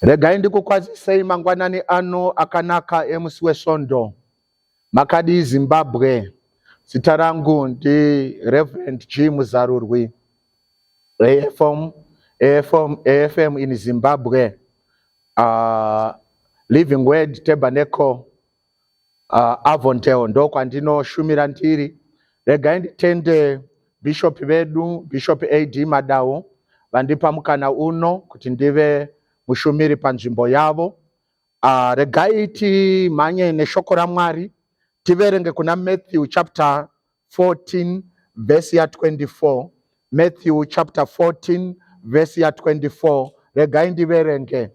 Regai ndikukwazisei mangwanani ano akanaka emusi weSvondo. Makadii Zimbabwe? Zita rangu ndi Reverend G Muzarurwi, AFM, AFM, AFM in Zimbabwe, Living Word Tabernacle, Avondale ndokwandinoshumira ndiri. Regai nditende Bishop vedu, Bishop AD Madawo, vandipa mukana uno kuti ndive mushumiri panzvimbo yavo. Regai timhanye neshoko raMwari, tiverenge kuna Matthew chapter 14 verse ya 24. Matthew chapter 14 verse ya 24. Regai ndiverenge.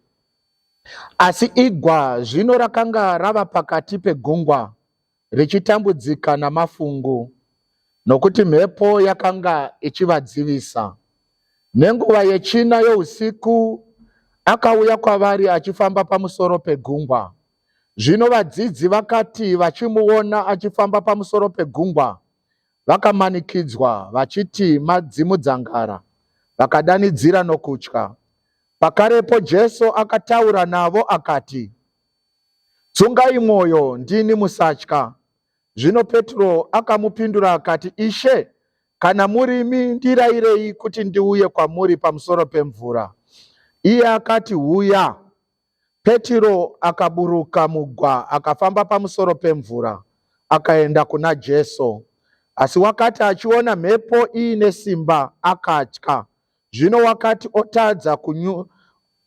Asi igwa zvino rakanga rava pakati pegungwa, richitambudzika namafungu, nokuti mhepo yakanga ichivadzivisa. Nenguva yechina yousiku akauya kwavari achifamba pamusoro pegungwa. Zvino vadzidzi vakati vachimuona achifamba pamusoro pegungwa, vakamanikidzwa, vachiti madzimudzangara, vakadanidzira nokutya. Pakarepo Jesu akataura navo akati, Tsungai mwoyo, ndini, musatya. Zvino Petro akamupindura akati, Ishe, kana murimi, ndirairei kuti ndiuye kwamuri pamusoro pemvura. Iye akati, Huya. Petro akaburuka mugwa akafamba pamusoro pemvura, akaenda kuna Jesu. Asi wakati achiona mhepo iine simba, akatya. Zvino wakati otadza kunyu,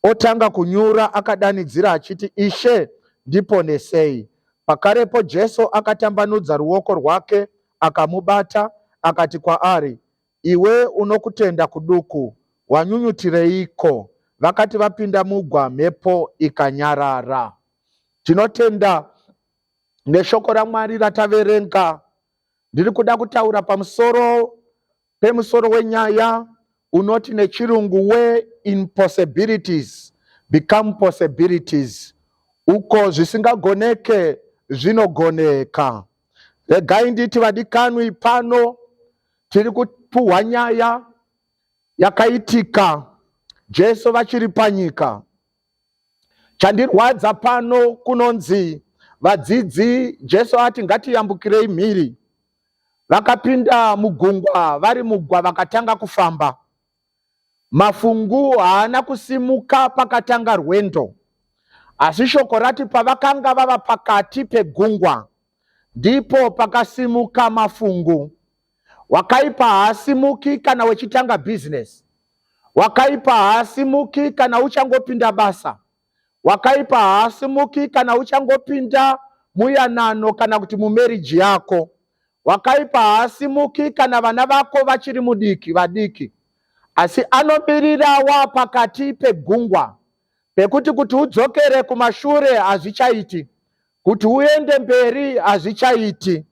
otanga kunyura, akadanidzira achiti, Ishe, ndiponesei. Pakarepo Jesu akatambanudza ruoko rwake akamubata, akati kwaari, Iwe unokutenda kuduku, wanyunyutireiko? Vakati vapinda mugwa, mhepo ikanyarara. Tinotenda neshoko raMwari rataverenga. Ndiri kuda kutaura pamusoro pemusoro wenyaya unoti nechirungu where impossibilities become possibilities, uko zvisingagoneke zvinogoneka. Regai nditi vadikanwi, pano tiri kupuhwa nyaya yakaitika Jesu vachiri panyika. Chandirwadza pano kunonzi vadzidzi, Jesu ati ngatiyambukirei mhiri, vakapinda mugungwa, vari mugwa vakatanga kufamba. Mafungu haana kusimuka pakatanga rwendo, asi shoko rati pavakanga vava pakati pegungwa ndipo pakasimuka mafungu. Wakaipa haasimuki kana wechitanga bhizinesi. Wakaipa haasimuki kana uchangopinda basa. Wakaipa haasimuki kana uchangopinda muyanano kana kuti mumeriji yako. Wakaipa haasimuki kana vana vako vachiri mudiki vadiki, asi anomirira wapakati pegungwa pekuti kuti udzokere kumashure hazvichaiti, kuti uende mberi hazvichaiti.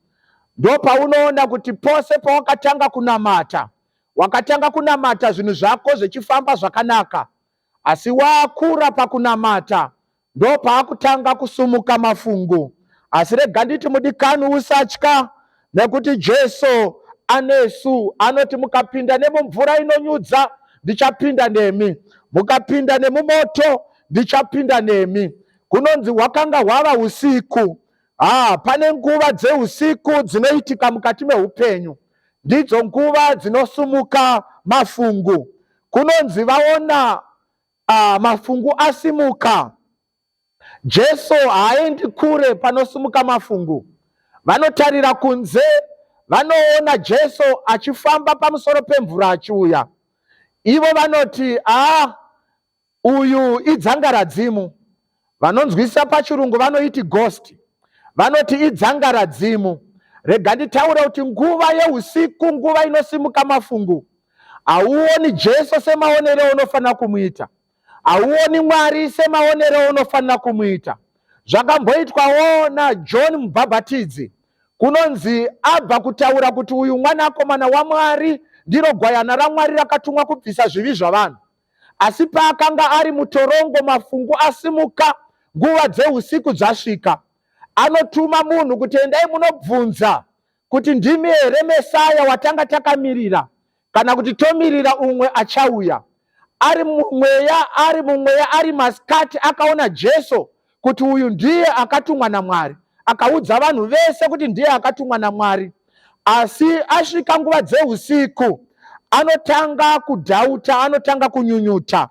Ndopaunoona kuti pose pawakatanga kunamata, wakatanga kunamata zvinhu zvako zvichifamba zvakanaka, asi wakura pakunamata ndopaakutanga kusumuka mafungu. Asi rega nditi mudikani, usatya, nekuti Jesu anesu. Anoti mukapinda nemumvura inonyudza, ndichapinda nemi, mukapinda nemumoto, ndichapinda nemi. Kunonzi hwakanga hwava usiku. Pane nguva dzeusiku dzinoitika mukati meupenyu, ndidzo nguva dzinosumuka mafungu. Kunonzi vaona mafungu asimuka, Jesu haaendi kure panosumuka mafungu. Vanotarira kunze, vanoona Jesu achifamba pamusoro pemvura achiuya. Ivo vanoti, uyu idzangaradzimu. Vanonzwisa pachirungu vanoiti ghost, vanoti idzangaradzimu. Rega nditaure kuti nguva yeusiku, nguva inosimuka mafungu, hauoni Jesu semaonero unofanira kumuita, hauoni Mwari semaonero unofanira kumuita. Zvakamboitwawo naJohn Mubhabhatidzi. Kunonzi abva kutaura kuti uyu mwanakomana waMwari, ndiro gwayana raMwari rakatumwa kubvisa zvivi zvavanhu. Asi paakanga ari mutorongo, mafungu asimuka, nguva dzeusiku dzasvika, anotuma munhu kuti endai munobvunza kuti ndimi here Mesaya watanga takamirira, kana kuti tomirira umwe achauya. ari mumweya, ari mumweya, ari masikati, akaona Jesu kuti uyu ndiye akatumwa naMwari. Akaudza vanhu vese kuti ndiye akatumwa naMwari. Asi asvika nguva dzeusiku anotanga kudhauta, anotanga kunyunyuta.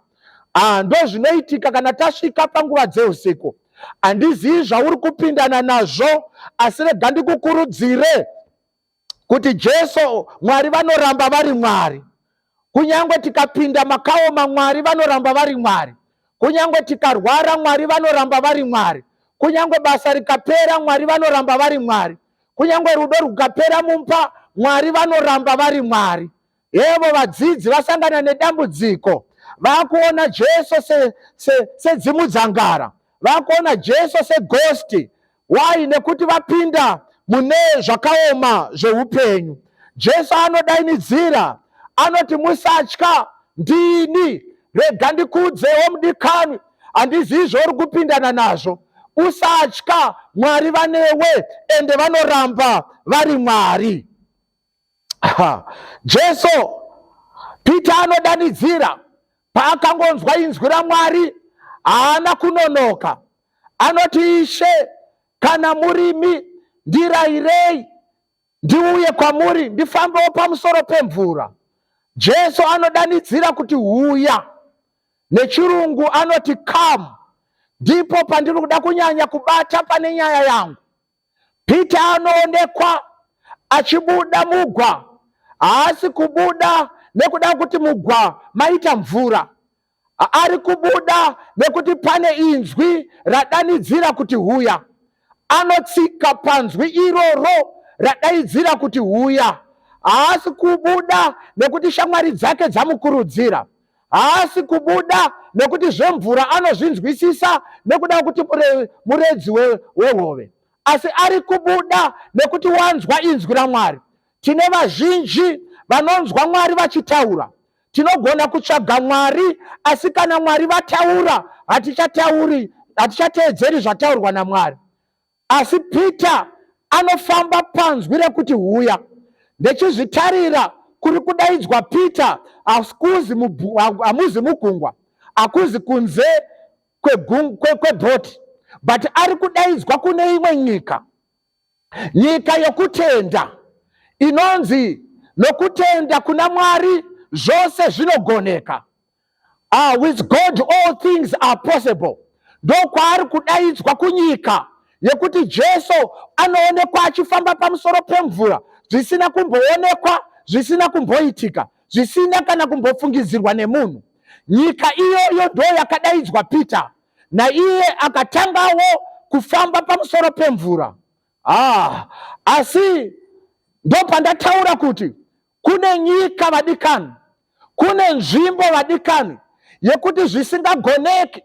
Ah, ndozvinoitika kana tasvika panguva dzeusiku. Handizivi zvauri kupindana nazvo, asi rega ndikukurudzire kuti Jesu, Mwari vanoramba vari Mwari. Kunyange tikapinda makaoma, Mwari vanoramba vari Mwari. Kunyange tikarwara, Mwari vanoramba vari Mwari. Kunyange basa rikapera, Mwari vanoramba vari Mwari. Kunyange rudo rukapera mumba, Mwari vanoramba vari Mwari. Hevo vadzidzi vasangana nedambudziko, vakuona Jesu sedzimudzangara, se, se vakuona Jesu segosti. Why? Nekuti vapinda mune zvakaoma zveupenyu. Jesu anodainidzira, anoti musatya, ndini. Rega ndikuudzewo mudikanwi, handizivi zvauri kupindana nazvo. Usatya, Mwari vanewe, ende vanoramba vari Mwari. Jesu, Peter anodanidzira paakangonzwa inzwi raMwari, haana kunonoka. Anoti, Ishe, kana murimi, ndirairei ndiuye kwamuri, ndifambewo pamusoro pemvura. Jesu anodanidzira kuti huya. Nechirungu anoti come. Ndipo pandiri kuda kunyanya kubata pane nyaya yangu. Peter anoonekwa achibuda mugwa. Haasi kubuda nekuda kuti mugwa maita mvura. Ari kubuda nekuti pane inzwi radanidzira kuti huya. Anotsika panzwi iroro radaidzira kuti huya. Haasi kubuda nekuti shamwari dzake dzamukurudzira. Haasi kubuda nekuti zvemvura anozvinzwisisa nekuda kuti muredzi wehove, asi ari kubuda nekuti wanzwa inzwi raMwari. Tine vazhinji vanonzwa Mwari vachitaura. Tinogona kutsvaga Mwari, asi kana Mwari vataura hatichatauri, hatichateedzeri zvataurwa naMwari. Asi Peter anofamba panzwi rekuti huya. Ndechizvitarira kuri kudaidzwa Peter, hakuzi hamuzi mugungwa, hakuzi kunze kwebhoti, but ari kudaidzwa kune imwe nyika, nyika yokutenda inonzi nokutenda kuna Mwari zvose zvinogoneka. Ah, with God all things are possible. Ndokwaari kudaidzwa kunyika yekuti Jesu anoonekwa achifamba pamusoro pemvura zvisina kumboonekwa, zvisina kumboitika, zvisina kana kumbofungidzirwa nemunhu. Nyika iyoyo ndo yakadaidzwa Peter, naiye akatangawo kufamba pamusoro pemvura. Ah, asi ndopandataura kuti kune nyika vadikani, kune nzvimbo vadikani yekuti zvisingagoneki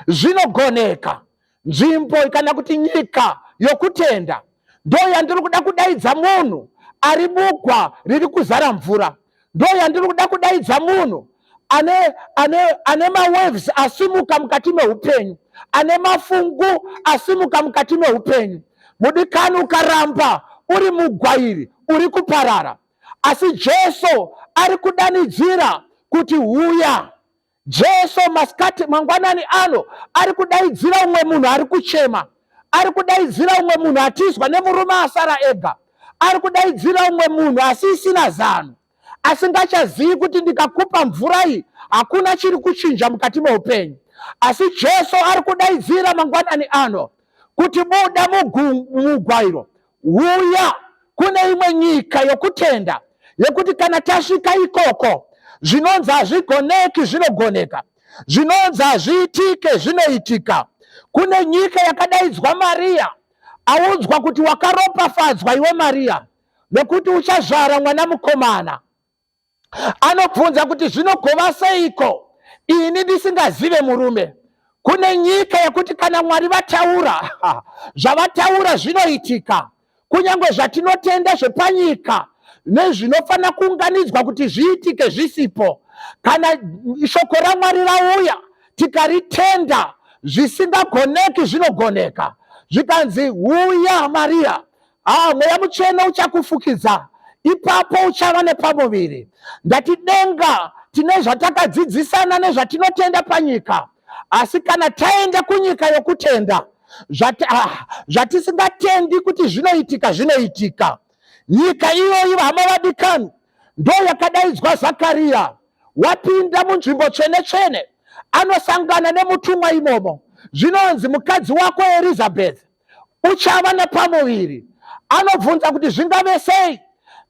zvinogoneka. Nzvimbo kana kuti nyika yokutenda ndo yandiri kuda kudaidza munhu ari mugwa riri kuzara mvura, ndo yandiri kuda kudaidza munhu ane, ane, ane mawaves asimuka mukati meupenyu, ane mafungu asimuka mukati meupenyu. Mudikani, ukaramba uri mugwa iri uri kuparara, asi Jesu ari kudanidzira kuti huya. Jesu masikati mangwanani ano ari kudaidzira umwe munhu ari kuchema, ari kudaidzira umwe munhu atizwa nemurume asara ega, ari kudaidzira umwe munhu asisina zano, asingachazivi kuti ndikakupa mvura iyi hakuna chiri kuchinja mukati meupenyu. Asi Jesu ari kudaidzira mangwanani ano kuti buda mugwairo, huya kune imwe nyika yokutenda yekuti kana tasvika ikoko zvinonzi hazvigoneki zvinogoneka, zvinonzi hazviitike zvinoitika. Kune nyika yakadaidzwa Maria, audzwa kuti wakaropafadzwa iwe Maria nekuti uchazvara mwana mukomana. Anobvunza kuti zvinogova seiko ini ndisingazive murume. Kune nyika yekuti kana Mwari vataura zvavataura zvinoitika, kunyange zvatinotenda zvepanyika nezvinofanira kuunganidzwa kuti zviitike zvisipo. Kana shoko raMwari rauya tikaritenda, zvisingagoneki zvinogoneka. Zvikanzi huya Maria, Ah, Mweya Mutsvene uchakufukidza, ipapo uchava nepamuviri. Ndati denga Tine zvatakadzidzisana nezvatinotenda panyika, asi kana taenda kunyika yokutenda, zvatisingatendi kuti zvinoitika, zvinoitika. Nyika iyoyi, hama vadikani, ndo yakadaidzwa Zakariya. Wapinda munzvimbo tsvene tsvene, anosangana nemutumwa imomo. Zvinonzi mukadzi wako Elizabeth uchava nepamuviri. Anobvunza kuti zvingave sei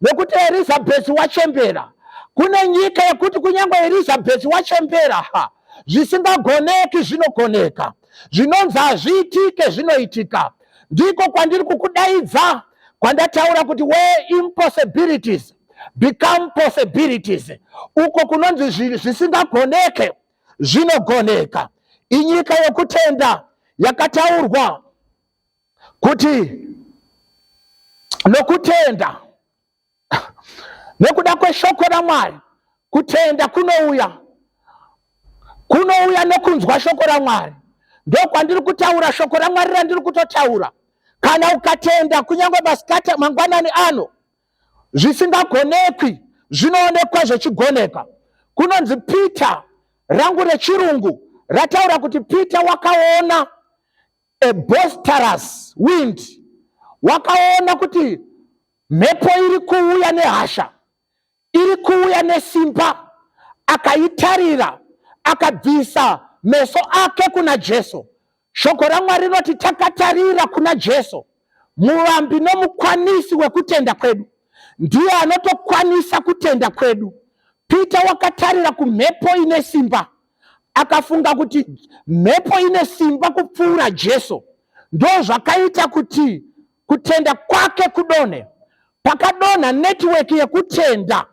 nekuti Elizabeth wachembera. Kune nyika yekuti kunyange Elizabeth wachembera, ha, zvisingagoneki zvinogoneka, zvinonzi hazviitike zvinoitika. Ndiko kwandiri kukudaidza, kwandataura kuti where impossibilities become possibilities, uko kunonzi zvisingagoneke zvinogoneka. Inyika yokutenda yakataurwa kuti nokutenda, nekuda kweshoko raMwari, kutenda kunouya nekunzwa shoko raMwari. Ndokwandiri kutaura shoko raMwari randiri kutotaura. Kana ukatenda, kunyange masikati mangwanani ano, zvisingagonekwi zvinoonekwa zvechigoneka. Kunonzi Peter, rangu rechirungu rataura kuti Peter wakaona a boisterous wind, wakaona kuti mhepo iri kuuya nehasha, iri kuuya nesimba. Akaitarira, akabvisa meso ake kuna Jesu. Shoko raMwari rinoti takatarira kuna Jesu, muvambi nomukwanisi wekutenda kwedu. Ndiye anotokwanisa kutenda kwedu. Peter wakatarira kumhepo ine simba, akafunga kuti mhepo ine simba kupfuura Jesu. Ndo zvakaita kuti kutenda kwake kudonhe. Pakadonha netiweki yekutenda,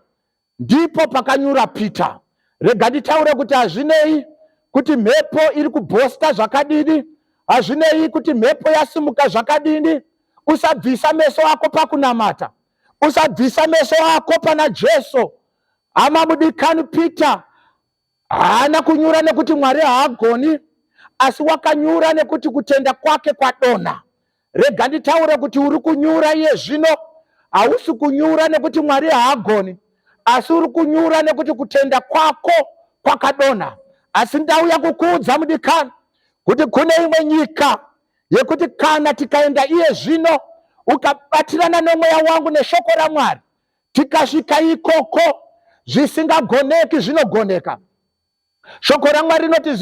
ndipo pakanyura Peter. Rega nditaure kuti hazvinei kuti mhepo iri kubhosta zvakadini, hazvinei kuti mhepo yasimuka zvakadini, usabvisa meso ako pakunamata, usabvisa meso ako pana Jesu. Hama mudikani, Peter haana kunyura nekuti Mwari haagoni, asi wakanyura nekuti kutenda kwake kwadonha. Rega nditaure kuti uri kunyura iye zvino, hausi kunyura nekuti Mwari haagoni, asi uri kunyura nekuti kutenda kwako kwakadonha. Asi ndauya kukuudza, mudikani, kuti kune imwe nyika yekuti kana tikaenda iye zvino, ukabatirana nomweya wangu neshoko raMwari, tikasvika ikoko, zvisingagoneki zvinogoneka. Shoko raMwari rinoti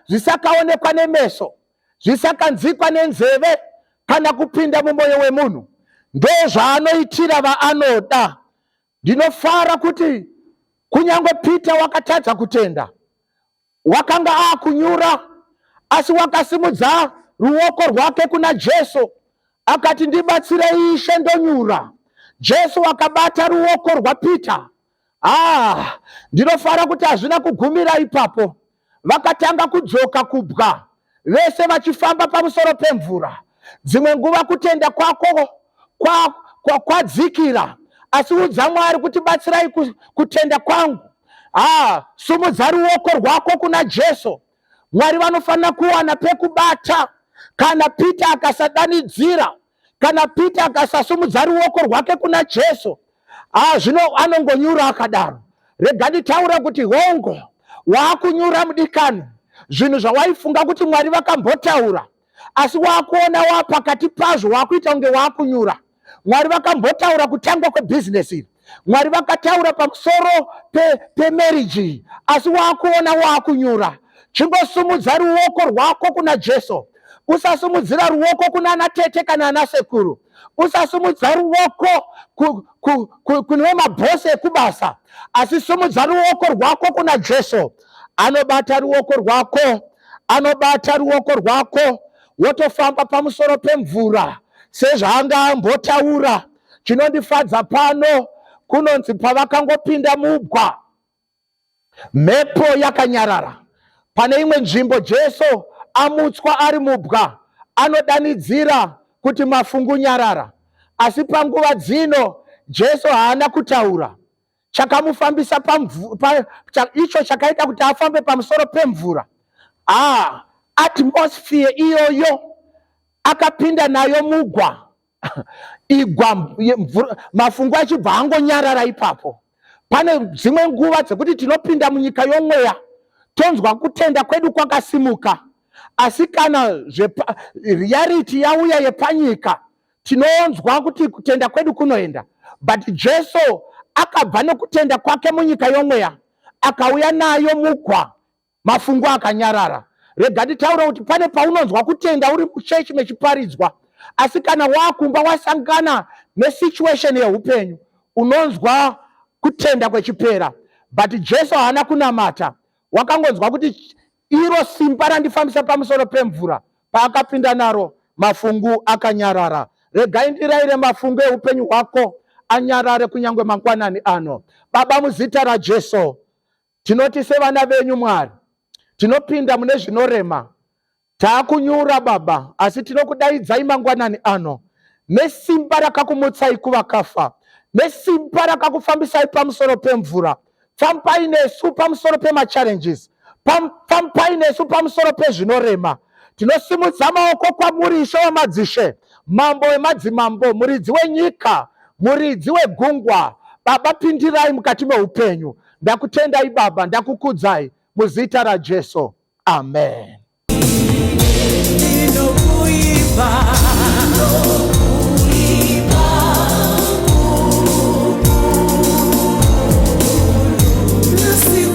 zvisakaonekwa nemeso, zvisakanzikwa nenzeve, kana kupinda mumwoyo wemunhu, ndo zvaanoitira vaanoda. Ndinofara kuti kunyange Peter wakatadza kutenda, wakanga akunyura, asi wakasimudza ruoko rwake kuna Jesu, akati, "Ndibatsirei Ishe, ndonyura." Jesu akabata ruoko rwaPeter. Ah, ndinofara kuti hazvina kugumira ipapo. Vakatanga kudzoka kubwa vese vachifamba pamusoro pemvura. Dzimwe nguva kutenda kwako kwadzikira, asi udza Mwari kuti, "Batsirai kutenda kwangu." Ah, sumudza ruoko rwako kuna Jesu. Mwari vanofanira kuwana pekubata. Kana Peter akasadanidzira, kana Peter akasasumudza ruoko rwake kuna Jesu, ah, zvino anongonyura akadaro. Rega nditaura kuti hongo waakunyura, mudikani, zvinhu zvawaifunga kuti Mwari vakambotaura, asi waakuona wapakati pazvo waakuita kunge waakunyura. Mwari vakambotaura kutangwa kwebhizinesi iri, Mwari vakataura pamusoro pemarriage pe iyi, asi waakuona waakunyura. Chingosumudza ruoko rwako kuna Jesu. Usasumudzira ruoko kuna ana tete kana ana sekuru, usasumudza ruoko kune mabhosi ekubasa, asi sumudza ruoko rwako kuna Jesu. Anobata ruoko rwako, anobata ruoko rwako, wotofamba pamusoro pemvura sezvaanga ambotaura. Chinondifadza pano, kunonzi pavakangopinda mugwa, mhepo yakanyarara. Pane imwe nzvimbo, Jesu amutswa ari mubwa, anodanidzira kuti, "Mafungu, nyarara." Asi panguva dzino Jesu haana kutaura. Chakamufambisa icho chakaita kuti afambe pamusoro pemvura, ah, atmosphere iyoyo akapinda nayo mugwa, igwa, mafungu achibva angonyarara ipapo. Pane dzimwe nguva dzekuti tinopinda munyika yomweya tonzwa kutenda kwedu kwakasimuka, asi kana reality yauya yepanyika tinonzwa kuti kutenda kwedu kunoenda. But Jesu akabva nokutenda kwake munyika yomweya akauya nayo mugwa, mafungu akanyarara. Rega nditaure kuti pane paunonzwa kutenda uri muchechi mechiparidzwa, asi kana wakumba wasangana nesituation yeupenyu unonzwa kutenda kwechipera. But Jesu haana kunamata, wakangonzwa kuti iro simba randifambisa pamusoro pemvura, paakapinda naro mafungu akanyarara. Regai ndiraire mafungu eupenyu hwako anyarare kunyange mangwanani ano. Baba, muzita raJesu, tinoti sevana venyu Mwari, tinopinda mune zvinorema, taakunyura Baba, asi tinokudaidzai mangwanani ano nesimba rakakumutsai kuvakafa, nesimba rakakufambisai pamusoro pemvura. Fambai nesu pamusoro pemachallenges, fambai nesu pamusoro pezvinorema. Tinosimudza maoko kwamuri, Ishe wamadzishe, Mambo wemadzimambo, muridzi wenyika, muridzi wegungwa. Baba, pindirai mukati meupenyu. Ndakutendai Baba, ndakukudzai muzita raJesu, amen. Ndinokuimba.